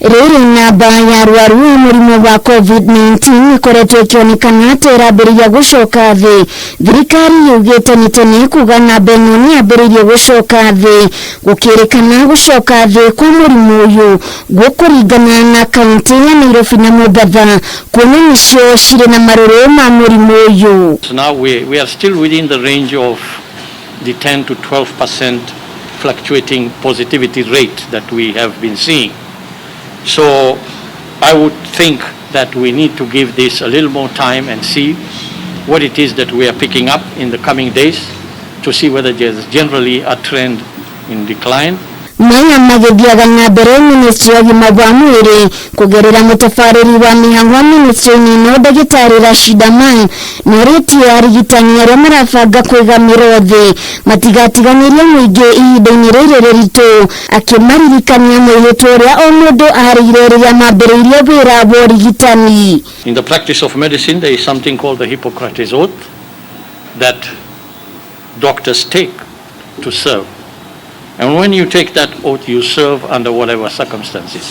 Rĩrĩ namba ya arwaru a mũrimũ wa COVID-19 ĩkoretwo ĩkĩonekana ta ĩrambĩrĩria gũcoka thĩ. Thirikari yugĩte nĩ tene kuga namba ĩno nĩ yambĩrĩirie gũcoka thĩ, gũkĩrĩkana gũcoka thĩ kwa mũrimũ ũyũ gũkũringana na kaunti ya Nairobi na Mombatha, kuona nĩcio cirĩ na marũrũ ma mũrimũ ũyũ. So now we are still within the range of the 10 to 12% fluctuating positivity rate that we have been seeing. So I would think that we need to give this a little more time and see what it is that we are picking up in the coming days to see whether there's generally a trend in decline. Maya magĩthiaga na mbere, ministry ya ũgima wa mwĩrĩ kũgerera mũtabarĩri wa mĩhang'o ministry-inĩ ĩno, ndagĩtarĩ Rashid Aman, nĩorĩtie arigitani arĩa marabanga kwĩgamĩrwo thĩ matigatiganĩrie mũingĩ ihinda-inĩ rĩrĩ rĩritũ, akĩmaririkania mwĩhĩtwa ũrĩa o mũndũ arĩire rĩrĩa mambĩrĩirie wĩra wa ũrigitani. In the practice of medicine, there is something called the Hippocrates Oath that doctors take to serve. And when you take that oath, you serve under whatever circumstances.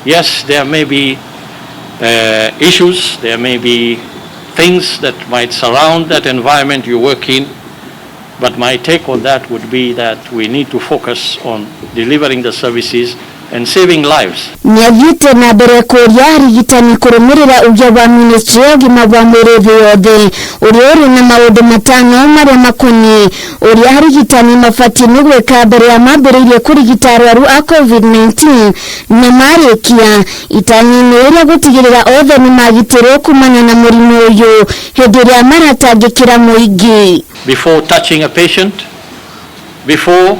Yes, there may be issues, there may be things that might surround that environment you work in, but my take on that would be that we need to focus on delivering the services and saving lives. Nĩathiĩte na mbere kũria arigitani kũrũmĩrĩra uge wa ministry ya ũgima wa mwĩrĩ thĩ yothe, ũrĩa ũrĩ na maũndũ 5 marĩa makoniĩ ũrĩa arigitani mabatiĩ nĩ gwĩka mbere ya mambĩrĩirie kũrigita arwaru a COVID-19 na marĩkia, itanyi-inĩ rĩa gũtigĩrĩra othe nĩ magitĩrwo kumana na mũrimũ ũyũ hĩndĩ ĩrĩa maratangĩkĩra mũingĩ. Before touching a patient, before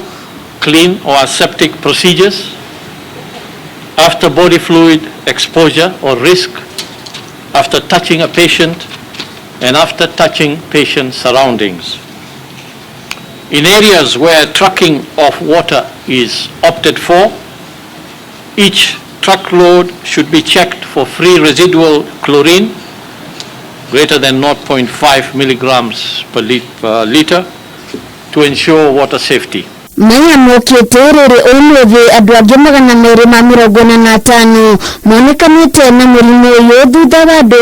clean or aseptic procedures, after body fluid exposure or risk, after touching a patient, and after touching patient surroundings. In areas where trucking of water is opted for, each truckload should be checked for free residual chlorine greater than 0.5 milligrams per liter to ensure water safety. Maya mokĩte rĩrĩ ũmũthĩ andũ angĩ 245 monekanĩte na mũrimũ ũyũ, thutha wa andũ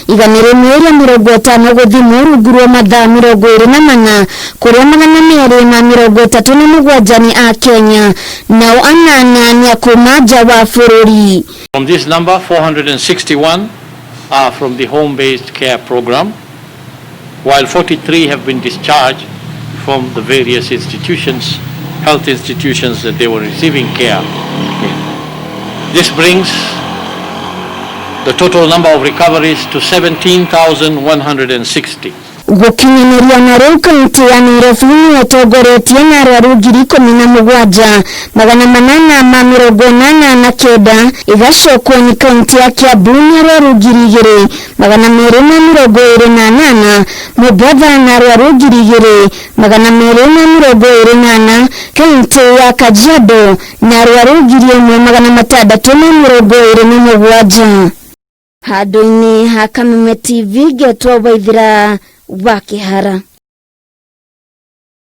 3150 gũthimwo rungu rwa mathaa 24, kũrĩa 237 nĩ a Kenya, nao anana nĩ a kuma nja wa bũrũri. From this number, 461 are from the home-based care program, while 43 have been discharged from the various institutions, health institutions that they were receiving care in. This brings the total number of recoveries to 17,160. Gũkinyanĩria na rĩu, kaunti ya Nairobi nĩyo ĩtongoretie na arwaru 17,889, ĩgacokwo nĩ kaunti ya Kiambu na arwaru 2,228, Mombatha na arwaru 2,224, kaunti ya Kajiado na arwaru 1,627. Handũ-inĩ ha Kameme TV, ngetwo Waithira wa Kĩhara.